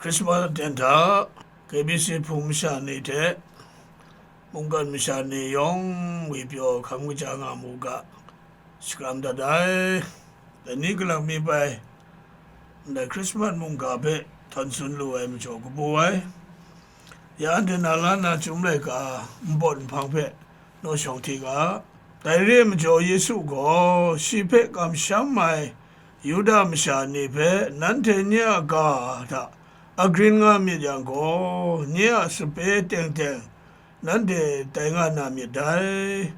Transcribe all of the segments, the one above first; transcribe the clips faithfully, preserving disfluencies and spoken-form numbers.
Krismas aten hta, K B C hpung masha ni hte mungkan masha ni yawng ngwi pyaw hkam kaja nga mu ga, shakram dat ai. Dai ni kalang mi bai, ndai Krismas mungga hpe htawn tsun lu ai majaw kabu ai. Ya anhte na la na chyum laika npawt nhpang hpe naw shawng hti ga. Dai re ai majaw Yesu gaw shi hpe kamsham ai Yuda masha ni hpe nanhte nye a ga hta agrin nga myit yang gaw, nye a sape teng teng nanhte tai nga na myit dai.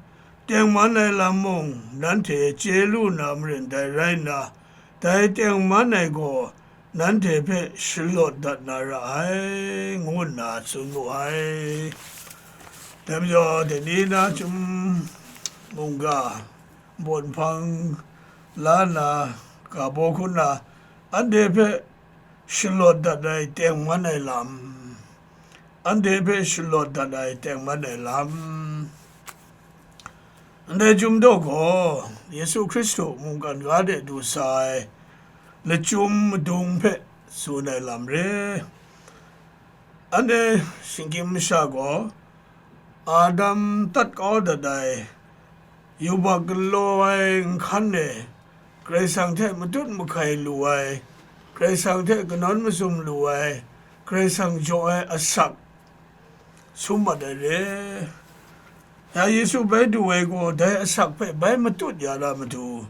Tengman ai lam mung nanhte chye lu na marin dai rai nna, dai tengman ai gaw nanhte hpe shalawt dat na ra ai, ngu nna tsun mu ai. Dai majaw, dai ni na chyum mungga, npawt nhpang la nna, ga baw hkun na, anhte hpe shalawt dat ai tengman ai lam, anhte hpe shalawt dat ai tengman ai lam. Ndai chyum daw gaw, Yesu Hkristu mungkan ga de du sa ai lachyum madung hpe tsun ai lam re. Anhte shinggyim masha gaw, Adam tat kau dat ai yubak galaw ai nhkan e, Karai Kasang hte matut mahkai lu ai, Karai Kasang hte kanawn mazum lu ai, Karai Kasang jaw ai asak sum mat ai re. Ya Yesu bai du ai gaw, dai asak hpe bai matut ya na matu,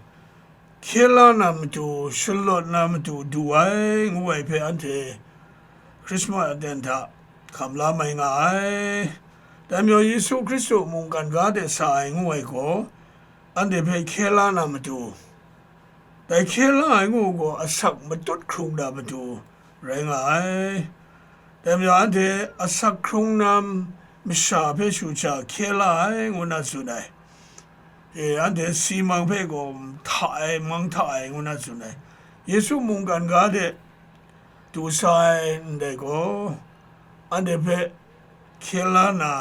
hkye la na matu, shalawt na matu du ai, ngu ai hpe anhte Krismas aten hta hkam la mai nga ai. Dai majaw, Yesu Hkristu mungkan ga de sa ai ngu ai gaw, anhte hpe hkye la na matu, dai hkye la ai ngu gaw, asak matut hkrung na matu rai nga ai. Dai majaw, anhte asak hkrung na masha hpe shu hkye la ai, ngu na tsun ai. E, anhte si mang hpe gaw hta ai, mang hta ai, ngu na tsun ai. Yesu mungkan ga de du sa ai ndai gaw, anhte hpe hkye la na,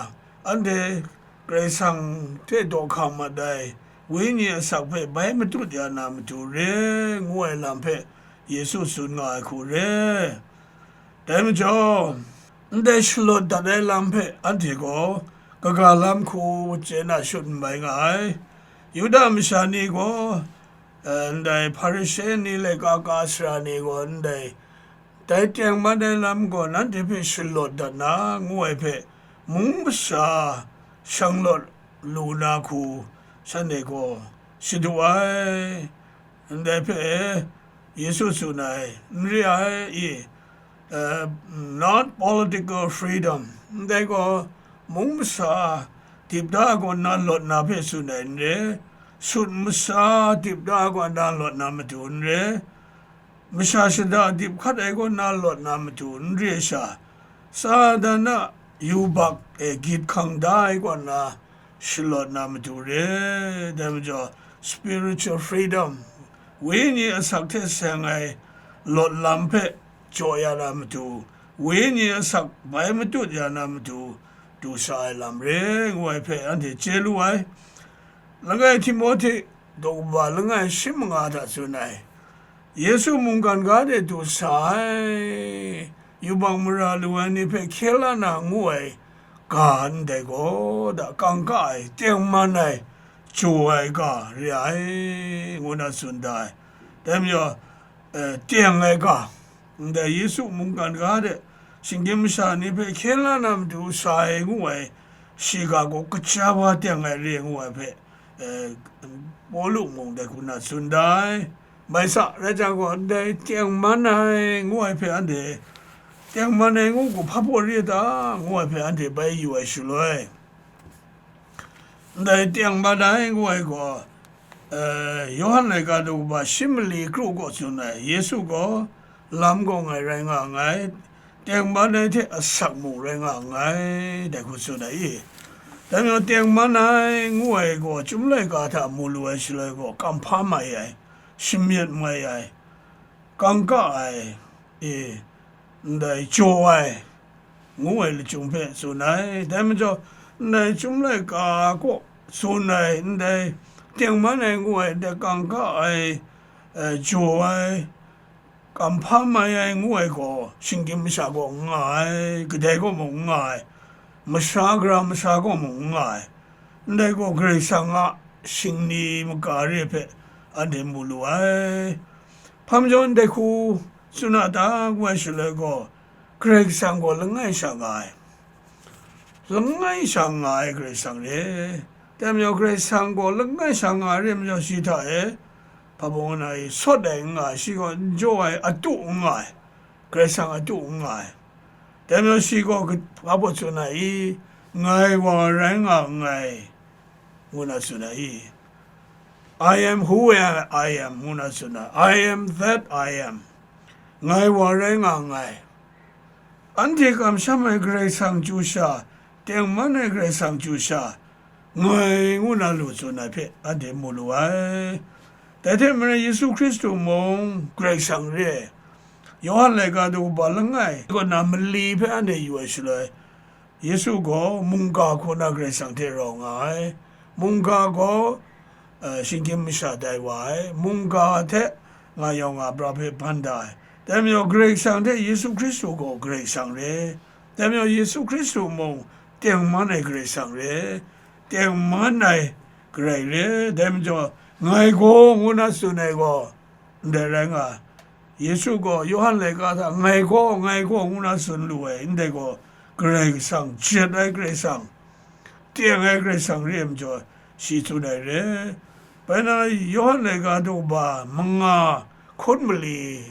anhte Karai Kasang hte daw hkam mat ai Wenyi asak hpe bai matut ya na matu re, ngu ai lam hpe Yesu tsun nga ai hku re. Dai majaw, ndai shalawt dat ai lam hpe anhte gaw kaga lam hku chye na shut n mai nga ai. Yuda masha ni gaw, eh, ndai Hparishe ni laika ka sara ni gaw ndai, dai tengman ai lam gaw nanhte hpe shalawt dat na, ngu ai hpe, mung masha shanglawt lu na hku shanhte gaw shadu ai. Ndai hpe Yesu tsun ai, n re ai, i, eh, not political freedom, ndai gaw mung masha dip da ai kaw na lawt na hpe tsun ai n re, sut masha dip da ai kaw na lawt na matu n re, masha shada dip hkat ai kaw na lawt na matu n re sha, Satan a yubak e gyit hkang da ai kaw na shalawt na matu re. Dai majaw, spiritual freedom, Wenyi asak hte seng ai lawt lam hpe jaw ya na matu, Wenyi asak bai matut ya na matu du sa ai lam re, ngu ai hpe anhte chye lu ai. Langai Timohti daw kaba langai shi manga hta tsun ai, Yesu mungkan ga de du sa ai, yubak mara lu ai ni hpe hkye la na ngu ai ga ndai gaw, da kangka ai, tengman ai, jaw ai ga re ai, ngu na tsun da ai. Dai majaw, eh, teng ai ga, ndai Yesu mungkan ga de shinggyim masha ni hpe hkye la na matu sa ai ngu ai shiga gaw, kaja wa teng ai re ngu ai hpe, eh, Pawlu mung dai hku na tsun da ai. Mai sa, rai jang gaw, ndai tengman ai ngu ai hpe anhte, tengman ai ngu gaw hpa baw re ta, ngu ai hpe anhte bai yu ai shaloi, ndai tengman ai ngu ai gaw, eh, Yawhan laika daw kaba shi mali kru gaw tsun ai, Yesu gaw lam gaw ngai rai nga nngai, tengman ai hte asak mung rai nga nngai, dai hku tsun ai i. Dai majaw, tengman ai ngu ai gaw, chyum laika hta mu lu ai shaloi gaw, kam hpa mai ai, shamyet mai ai, kangka ai, e, ndai jaw ai, ngu ai lachyum hpe tsun ai. Dai majaw, ndai chyum laika kaw tsun ai, ndai tengman ai ngu ai, ndai kangka ai, e, jaw ai, kamhpa mai ai ngu ai gaw, shinggyim masha gaw n nga ai, kadai gaw mung n nga ai, masha gara masha gaw mung n nga ai, ndai gaw Karai Kasang a shingni maga re hpe anhte mu lu ai. Hpa majaw ndai hku tsun a ta ngu ai shaloi gaw, Karai Kasang gaw langai sha nga ai. Langai sha nga ai Karai Kasang re. Dai majaw Karai Kasang gaw langai sha nga ai re majaw, shi hta e hpa baw na i sawt ai n nga ai, shi gaw n jaw ai, atu n nga ai, Karai Kasang atu n nga ai. Dai majaw shi gaw ka-, hpa baw tsun ai i, ngai wa rai nga nngai, ngu na tsun ai i, I am who I am, ngu na tsun ai, I am that I am, ngai wa rai nga nngai. Anhte kamsham ai Karai Kasang chyu sha, tengman ai Karai Kasang chyu sha, ngai ngu na lu tsun ai hpe anhte mu lu ai. Dai hte maren Yesu Hkristu mung Karai Kasang re ai. Yawhan laika daw kaba langai kaw na mali hpe anhte yu ai shaloi, Yesu gaw mungga hku na Karai Kasang hte rau nga ai. Mungga gaw, eh, shinggyim masha tai wa ai. Mungga hte nga yawng nga pra hpe ban da ai. Dai majaw Karai Kasang hte Yesu Hkristu gaw Karai Kasang re. Dai majaw Yesu Hkristu mung tengman ai Karai Kasang re. Tengman ai Karai re. Dai majaw ngai gaw ngu na tsun ai gaw, ndai rai nga, Yesu gaw Yawhan laika hta, "Ngai gaw, ngai gaw," ngu na tsun lu ai, ndai gaw Karai Kasang, jet ai Karai Kasang, teng ai Karai Kasang re ai majaw, shi tsun ai re. Bai na, Yawhan laika daw kaba manga hkun mali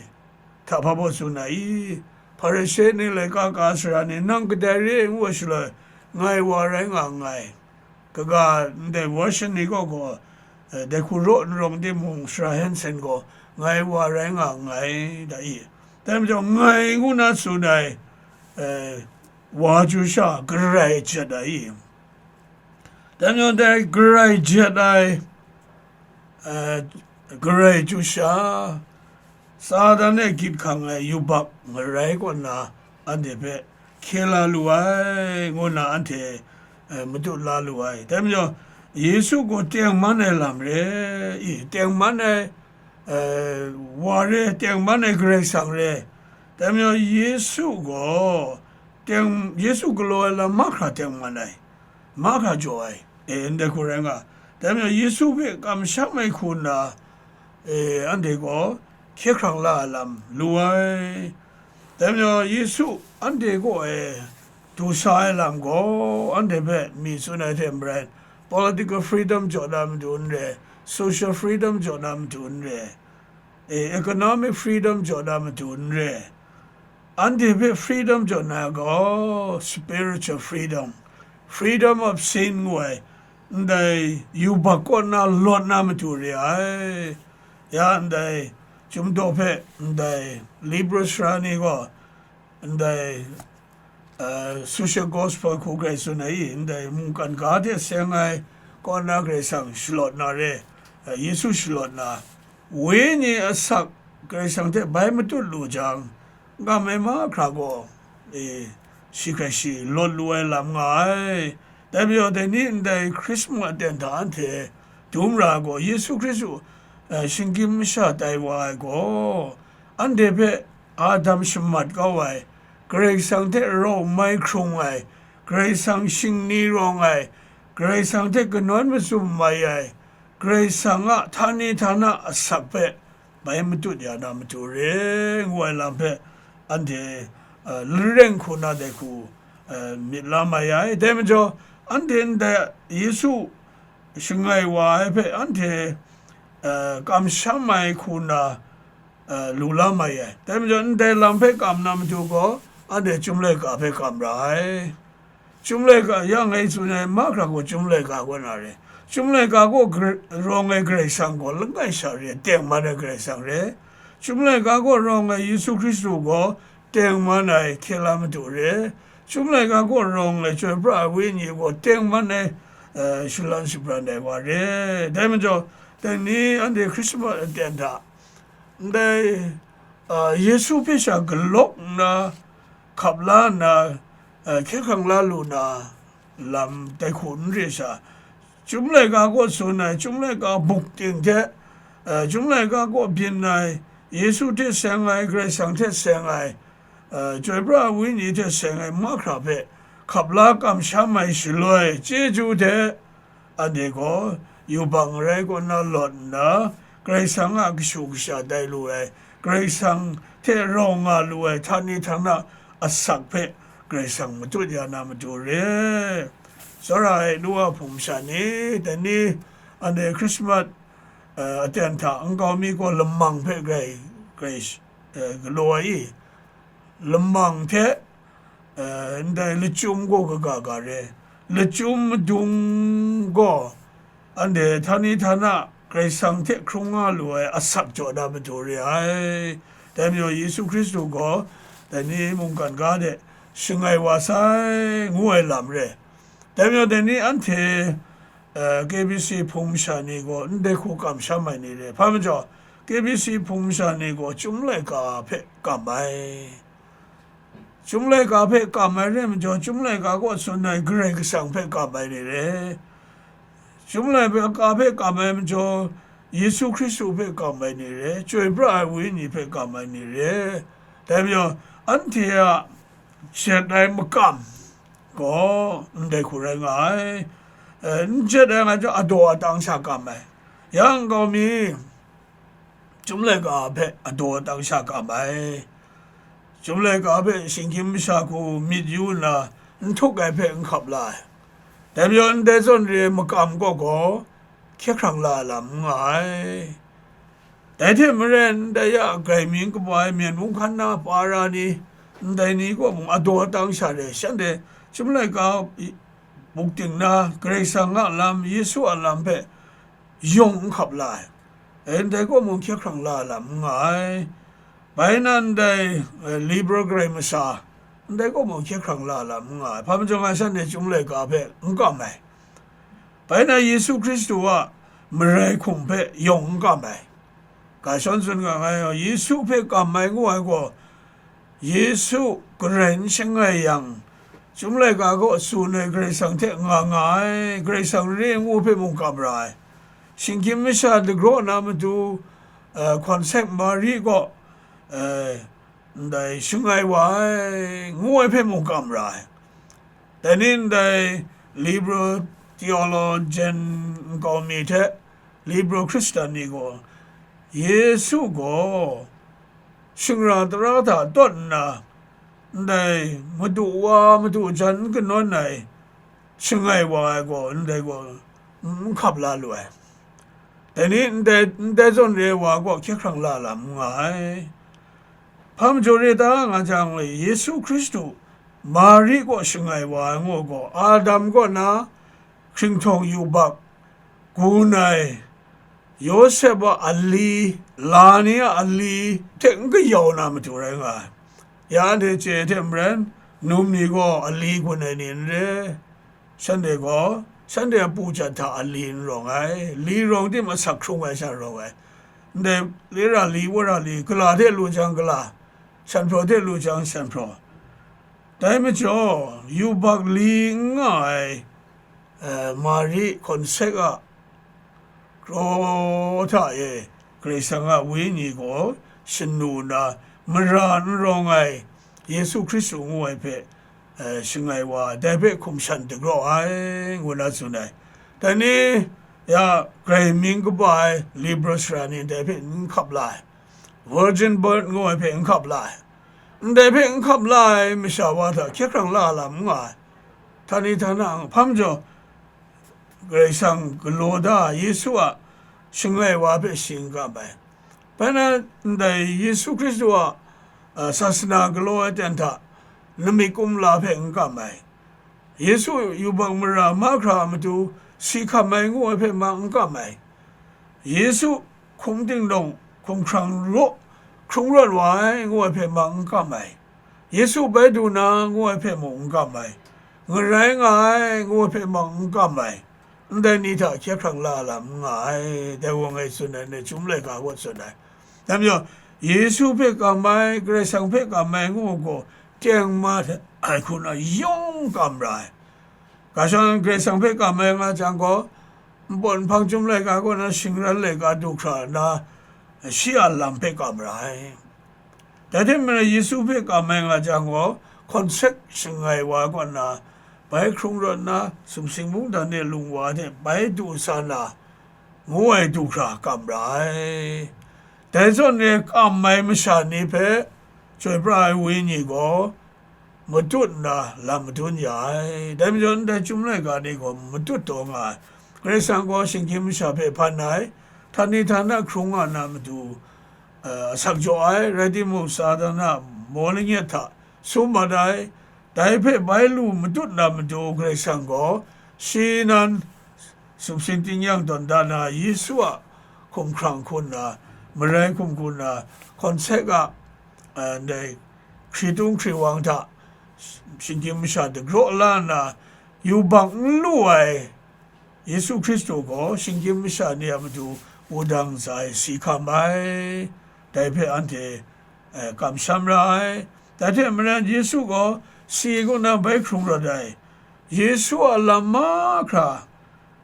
hta hpa baw tsun ai i, Hparishe ni, laika ka sara ni, "Nang kadai re?" ngu ai shaloi, "Ngai wa rai nga nngai." Kaga ndai version ni kaw gaw, eh, dai hku raw n rawng timung, Sara Henson gaw, "Ngai wa rai nga nngai," da i. Dai majaw, ngai ngu na tsun ai, eh, wa chyu sha, Karai jet ai i. Dai majaw, dai Karai jet ai, eh, Karai chyu sha, Satan e gyit hkang ai yubak ngarai kaw na anhte hpe hkye la lu ai, ngu na anhte, eh, matut la lu ai. Dai majaw, Yesu gaw tengman ai lam re i, tengman ai, eh, wa re, tengman ai Karai Kasang re. Dai majaw, Yesu gaw teng-, Yesu galaw ai lam mahkra tengman ai. Mahkra jaw ai, e, ndai hku rai nga. Dai majaw, Yesu hpe kamsham ai hku nna, e, anhte gaw hkye hkrang la ai lam lu ai. Dai majaw, Yesu anhte kaw e du sa ai lam gaw, anhte hpe mi tsun ai hte maren, political freedom jaw na matu n re, social freedom jaw na matu n re, e, economic freedom jaw na matu n re. Anhte hpe freedom jaw na gaw, spiritual freedom, freedom of sin ngu ai, ndai yubak kaw na lawt na matu re ai. Ya ndai Chyum Daw hpe ndai Leprosi sara ni gaw, ndai, eh, social gospel hku grai tsun ai i, ndai mungkan ga hte seng ai kaw na Karai Kasang shalawt na re, eh, Yesu shalawt na, Wenyi asak Karai Kasang hte bai matut lu jang, ngam ai mahkra gaw, e, shi hkrai shi lawt lu ai lam nga ai. Dai majaw, dai ni ndai Hkrismas aten hta anhte dum ra ai gaw, Yesu Hkristu, eh, shinggyim masha tai wa ai gaw, anhte hpe Adam shamat kau ai, Karai Kasang hte rau mai hkrung ai, Karai Kasang shingni rawng ai, Karai Kasang hte kanawn mazum mai ai, Karai Kasang a htani htana asak hpe bai matut ya na matu re, ngu ai lam hpe anhte, eh, lareng hku na dai hku, eh, myit la mai ai. Dai majaw, anhte ndai Yesu shangai wa ai hpe anhte, eh, kamsham ai hku na, eh, lu la mai ai. Dai majaw, ndai lam hpe kam na matu gaw, anhte Chyum Laika hpe kam ra ai. Chyum Laika, ya ngai tsun ai mahkra gaw Chyum Laika kaw na re. Chyum Laika kaw gr-, rawng ai Karai Kasang gaw langai sha re, tengman ai Karai Kasang re. Chyum Laika kaw rawng ai Yesu Hkristu gaw tengman ai hkye la matu re. Chyum Laika kaw rawng ai Chyoi pra ai Wenyi gaw tengman ai, eh, shalan shabran ai wa re. Dai majaw, dai ni anhte Hkrismas aten hta, ndai, a, Yesu hpe sha galawk nna, hkap la nna, a, hkye hkrang la lu na lam dai hku n re sha, Chyum Laika kaw tsun ai, Chyum Laika buk ting hte, a, Chyum Laika kaw byin ai, Yesu hte seng ai, Karai Kasang hte seng ai, eh, Chyoi Pra ai Wenyi hte seng ai mahkra hpe hkap la kamsham ai shaloi chyeju hte, anhte gaw yubak ngarai kaw na lawt nna, Karai Kasang a kashu kasha tai lu ai, Karai Kasang hte rawng nga lu ai htani htana asak hpe Karai Kasang matut ya na matu re. Tsawra ai nu wa hpung masha ni, dai ni anhte Krismas, eh, aten hta nkau mi gaw lamang hpe grai, grai, eh, galaw ai i? Lamang hte, eh, ndai lachyum gaw kaga ga re. Lachyum madung gaw anhte htani htana Karai Kasang hte hkrung nga lu ai asak jaw na matu re ai. Dai majaw Yesu Hkristu gaw dai ni mungkan ga de shangai wa sai, ngu ai lam re. Dai majaw dai ni anhte, eh, K B C hpung masha ni gaw ndai hku kamsham ai ni re. Hpa majaw, K B C hpung masha ni gaw Chyum laika hpe kam ai. Chyum laika hpe kam ai re majaw, Chyum laika kaw tsun ai Karai Kasang hpe kam ai ni re. Chyum laika hpe kam ai majaw, Yesu Hkristu hpe kam ai ni re, Chyoi Pra ai Wenyi hpe kam ai ni re. Dai majaw, anhte a jet ai makam gaw ndai hku rai nga ai. Eh, n jet ai nga chyawm, adaw atang sha kam ai. Ya nkau mi, Chyum laika hpe adaw atang sha kam ai. Chyum laika hpe shinggyim masha hku myit yu nna, n htuk ai hpe n hkap la ai. Dai majaw, ndai zawn re ai makam kaw gaw, hkye hkrang la ai lam n nga ai. Dai hte maren, ndai ya grai mying kaba ai myen mung hkan na para ni, ndai ni kaw mung adaw atang sha re, shanhte Chyum laika buk ting na, Karai Kasang a lam, Yesu a lam hpe yawng n hkap la ai. E, ndai kaw mung hkye hkrang la ai lam n nga ai. Bai na ndai, e, liberal Karai masha, ndai kaw mung hkye hkrang la ai lam n nga ai. Hpa majaw nga shanhte Chyum laika hpe n kam ai. Bai na Yesu Hkristu a marai hkum hpe yawng n kam ai. Ga shawn tsun nga ai, Yesu hpe kam ai ngu ai gaw, Yesu garai n shangai yang, Chyum laika kaw tsun ai Karai Kasang hte nga nga ai, Karai Kasang re ai ngu hpe mung kam ra ai. Shinggyim masha dagraw na matu, eh, hkawn sek Mari kaw, eh, ndai shangai wa ai, ngu ai hpe mung kam ra ai. Dai ni ndai liberal theologian nkau mi hte liberal Hkristan ni gaw, Yesu gaw shingra tara hta tawt nna, ndai madu wa, madu jan n kanawn ai shangai wa ai gaw, ndai gaw n hkap la lu ai. Dai ni ndai, ndai zawn re ai wa gaw hkye hkrang la lam n nga ai. Hpa majaw re ta nga jang, Yesu Hkristu Mari kaw shangai wa ai ngu gaw, Adam kaw na hkringhtawng yubak, gun ai Yawsep a ali, la ni a ali hte n kayau na matu rai nga ai. Ya anhte chye ai hte maren, num ni gaw ali gun ai ni n re. Shanhte gaw, shanhte a pu jat hta ali n rawng ai, li rawng tim asak hkrung ai sha rawng ai. Ndai lera li, wora li, gala hte lu jang gala, shanhpraw hte lu jang shanhpraw. Dai majaw, yubak li n nga ai, eh, Mari hkawn sek a kraw hta e Karai Kasang a Wenyi gaw shanu nna, mara n rawng ai Yesu Hkristu ngu ai hpe, eh, shangai wa, dai hpe hkum shan dagraw ai, ngu na tsun ai. Dai ni, ya, grai mying kaba ai Libra sara ni dai hpe n hkap la ai, virgin birth ngu ai hpe n hkap la ai. Ndai hpe n hkap la ai masha wa hta hkye hkrang la lam n nga ai. Htani htana hpam jaw, Karai Kasang galaw da Yesu a shangai wa hpe shi n kam ai. Bai na ndai Yesu Hkristu a, a, sasana galaw ai ten hta lamik kumla hpe n kam ai. Yesu yubak mara mahkra a matu si hkam ai ngu ai hpe ma n kam ai. Yesu hkum dingdawng hkumhkrang raw hkrung rawt wa ai ngu ai hpe ma n kam ai. Yesu bai du na ngu ai hpe mung n kam ai. Ngarai nga ai ngu ai hpe mung n kam ai. Ndai ni hta hkye hkrang la lam n nga ai, dai wa ngai tsun ai, ndai Chyum laika kaw tsun ai. Dai majaw, Yesu hpe kam ai, Karai Kasang hpe kam ai ngu gaw, tengma hte ai hku na yawng kam ra ai. Ga shawng Karai Kasang hpe kam ai nga jang gaw, npawt nhpang Chyum laika kaw na shingran laika du hkra nna, shi a lam hpe kam ra ai. Dai hte maren Yesu hpe kam ai nga jang gaw, hkawn sek shangai wa kaw nna, bai hkrung rawt nna, sumsing mungdan e lung wa hte bai du sa na, ngu ai du hkra kam ra ai. Dai zawn e kam ai masha ni hpe chyoi pra ai Wenyi gaw matut nna lam madun ya ai. Dai majaw, ndai chyum laika ni gaw matut taw nga ai. Karai Kasang gaw shinggyim masha hpe hpan ai, htani htana hkrung nga na matu, eh, asak jaw ai, rai timung, Satan a maw langyet hta sum mat ai. Dai hpe bai lu matut na matu Karai Kasang gaw shi nan sumsing tingnyang tawn da na, Yesu a hkumhkrang hku nna, marai hkum hku nna, hkawn sek a, eh, ndai hkritung hkriwang hta shinggyim masha dagraw la nna, yubak n lu ai Yesu Hkristu gaw shinggyim masha ni a matu wudang ntsa e si hkam ai, dai hpe anhte, eh, kamsham ra ai. Dai hte maren Yesu gaw si ai kaw na bai hkrung rawt ai, Yesu a lam mahkra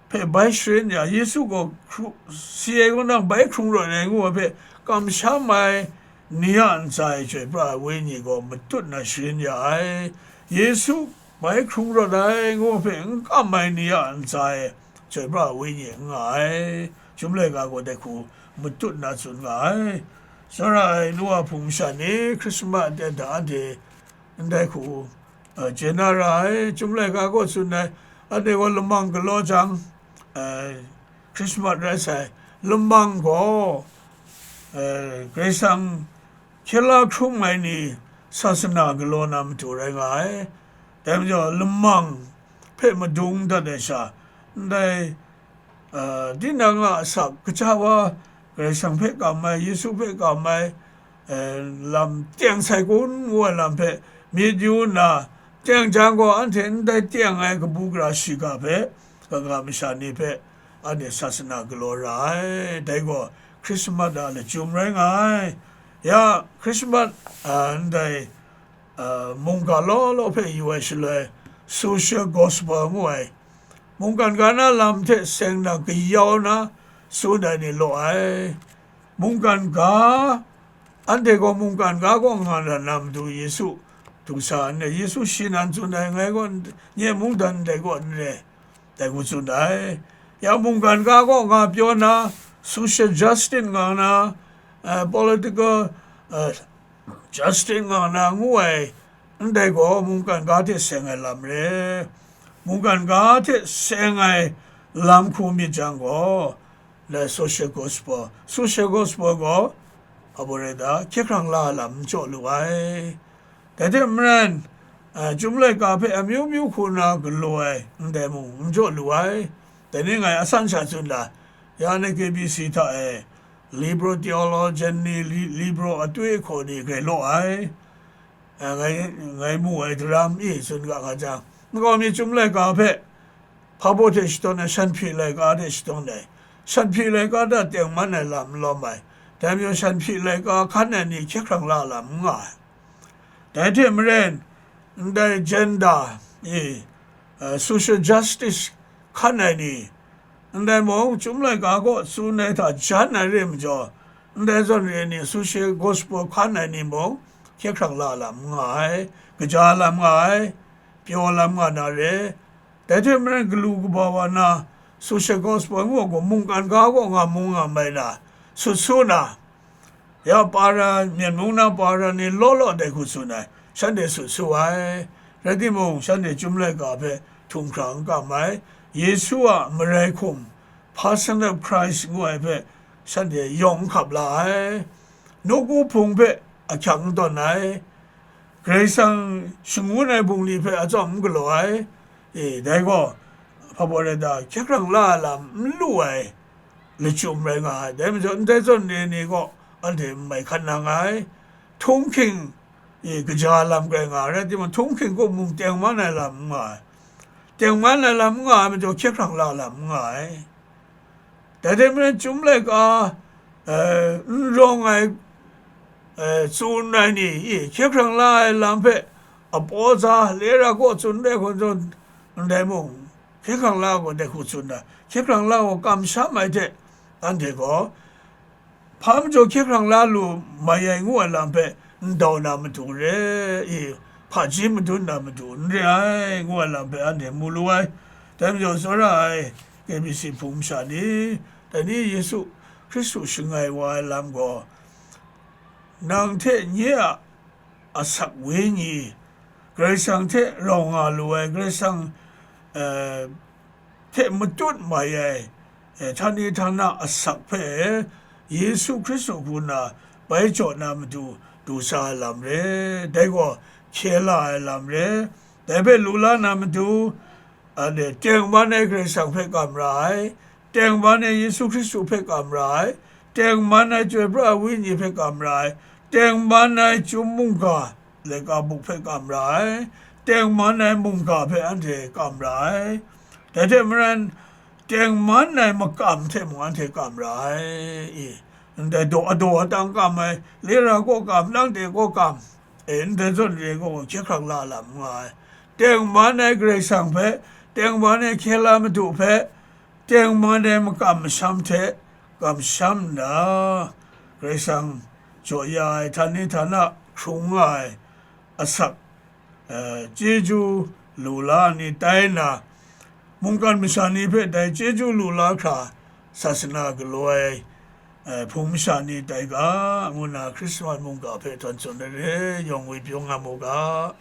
hpe bai sharin ya, Yesu gaw hkru-, si ai kaw na bai hkrung rawt ai ngu ai hpe kamsham ai ni a ntsa e chyoi pra ai Wenyi gaw matut na sharin ya ai. Yesu bai hkrung rawt ai ngu hpe n kam ai ni a ntsa e chyoi pra ai Wenyi n nga ai. Chyum laika gaw dai hku matut na tsun nga ai. Tsawra ai nu wa hpung masha ni Hkrismas ten hta anhte ndai hku, eh, chye na ra ai. Chyum laika gaw tsun ai, anhte gaw lamang galaw jang, eh, Hkrismas rai sai, lamang gaw, eh, Karai Kasang hkye la hkrum ai ni sasana galaw na matu rai nga ai. Dai majaw, lamang hpe madung dat ai sha, ndai, eh, tinang a asak, kaja wa Karai Kasang hpe kam ai, Yesu hpe kam ai, eh, lam teng sai kun ngu ai lam hpe myit yu nna, teng jang gaw, anhte ndai teng ai kabu gara shiga hpe kaga masha ni hpe anhte sasana galaw ra ai. Dai gaw Hkrismas a lachyum rai nga ai. Ya, Hkrismas, a, ndai, a, mungga law law hpe yu ai shaloi, social gospel ngu ai, mungkan ga na lam hte seng nang kayau na tsun ai ni law ai. Mungkan ga, anhte gaw mungkan ga kaw nga na, na matu Yesu du sa ai, Yesu shi nan tsun ai, ngai gaw nye mungdan ndai kaw n re, dai hku tsun ai. Ya mungkan ga kaw nga pyaw na, social justice nga na, eh, political, eh, justice nga na ngu ai, ndai gaw mungkan ga hte seng ai lam re. Mungkan ga hte seng ai lam hku myit jang gaw, dai social gospel, social gospel gaw, aboreta hkye hkrang la ai lam n jaw lu ai. Dai hte maren, a, Chyum laika hpe amyu myu hku na galaw ai ndai mung n jaw lu ai. Dai ni ngai asan sha tsun la, ya na K B C hta e Libro Theologian ni, li-, Libro atwi hkaw ni grai law ai. A, ngai, ngai mu ai daram e tsun ga nga jang, nkau mi Chyum laika hpe hpabaw hte shadawn ai, shanhpyi laika hte shadawn ai, shanhpyi laika hta tengman ai lam n lawm ai, dai majaw shanhpyi laika hkan ai ni hkye hkrang la lam n nga ai. Dai hte maren, ndai gender e, eh, social justice hkan ai ni, ndai mung Chyum laika kaw tsun ai hta jan ai re majaw, ndai zawn re ai ni, social gospel hkan ai ni mung hkye hkrang la lam n nga ai, kaja lam nga ai, pyaw lam nga na re. Dai hte maren, galu kaba wa na, social gospel ngu ai gaw, mungkan ga kaw nga mu nga mai na, sut su na, ya, para, Myen mung na para ni law law dai hku tsun ai, shanhte sut su ai. Rai timung, shanhte Chyum laika hpe htum hkra n kam ai. Yesu a marai hkum, Passion of Christ ngu ai hpe shanhte yawng n hkap la ai. Nawku hpung hpe ahkyak n tawn ai. Karai Kasang shangun ai bungli hpe atsawm n galaw ai. E, dai gaw, hpabaw rai ta, hkye hkrang la ai lam n lu ai lachyum rai nga ai. Dai majaw, ndai zawn re ai ni gaw anhte n mai hkan na nga ai. Htunghking, e, kaja lam grai nga ai, rai timung, htunghking gaw mung tengman ai lam n nga ai. Tengman ai lam n nga ai majaw, hkye hkrang la ai lam n nga ai. Dai hte maren, Chyum laika, eh, n rawng ai, eh, tsun ai ni, i, hkye hkrang la ai lam hpe apaw za, lera kaw tsun re hkun zawn, ndai mung, hkye hkrang la gaw dai hku tsun ai, hkye hkrang la gaw kamsham ai hte, anhte gaw, hpa majaw hkye hkrang la lu mai ai ngu ai lam hpe n dau na matu re i, hpaji madun na matu n re ai ngu ai lam hpe anhte mu lu ai. Dai majaw tsawra ai K B C Hpung masha ni, dai ni Yesu Hkristu shangai wa ai lam gaw, nang hte nye a asak wenyi, Karai Kasang hte rau nga lu ai, Karai Kasang, eh, hte matut mai ai, eh, htani htana asak hpe Yesu Hkristu hku na bai jaw na matu du sa ai lam re, dai gaw hkye la ai lam re, dai hpe lu la na matu, anhte tengman ai Karai Kasang hpe kam ra ai, tengman ai Yesu Hkristu hpe kam ra ai, tengman ai Chyoi Pra ai Wenyi hpe kam ra ai, tengman ai chyum mungga, laika buk hpe kam ra ai, tengman ai mungga hpe anhte kam ra ai, dai hte maren, tengman ai makam hte mung anhte kam ra ai, i, ndai daw, adaw atang kam ai, lera kaw kam, nang de kaw kam, e, ndai zawn re gaw, hkye hkrang la lam nga ai, tengman ai Karai Kasang hpe, tengman ai hkye la madu hpe, tengman ai makam masham hte kamsham nna, Karai Kasang jaw ya ai htani htana hkrung nga ai asak, eh, chyeju lu la ni tai nna, mungkan masha ni hpe dai chyeju lu la hkra, sasana galaw ai, eh, hpung masha ni tai ga, ngu nna Hkrismas mungga hpe htawn tsun ai re, yawng ngwi pyaw nga mu ga.